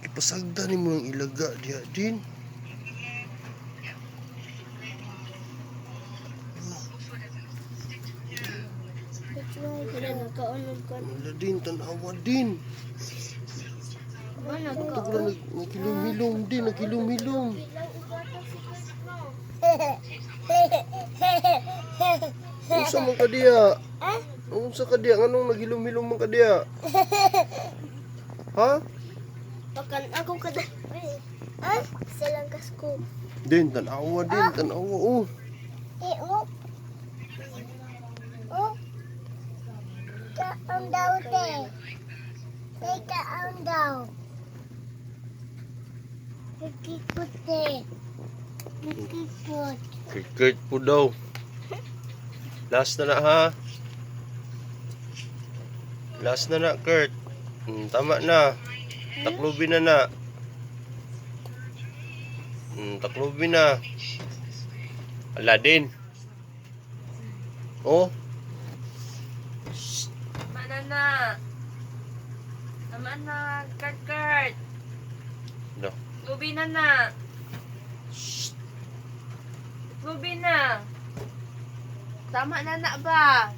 Gipasagdan nimo ang ilaga diha din. Wala nagkaon ko. Wala din, tanawa din. Wala Ito nagkaon. pala nagkilom-hilom din, nagkilom-hilom. Unsa man ka diya? Unsa ka diya? Nganong naghilom-hilom man ka diya? Ha? Pakan ako kada. Ah, silang kasko. Din, tanawa din, tanawa oh. Eh, oh. Oh. Kaon daw, te. Te, kaon daw. Nagkikot, te. Nagkikot. Kay Kurt po daw. Last na na ha. Last na na, Kurt. Tama na. Taklubi na na. Taklubi na. Aladdin. Oh, Tama na na. Tama na, Kurt Kurt. No. Lubi na na. Lubi na. Tama na na ba?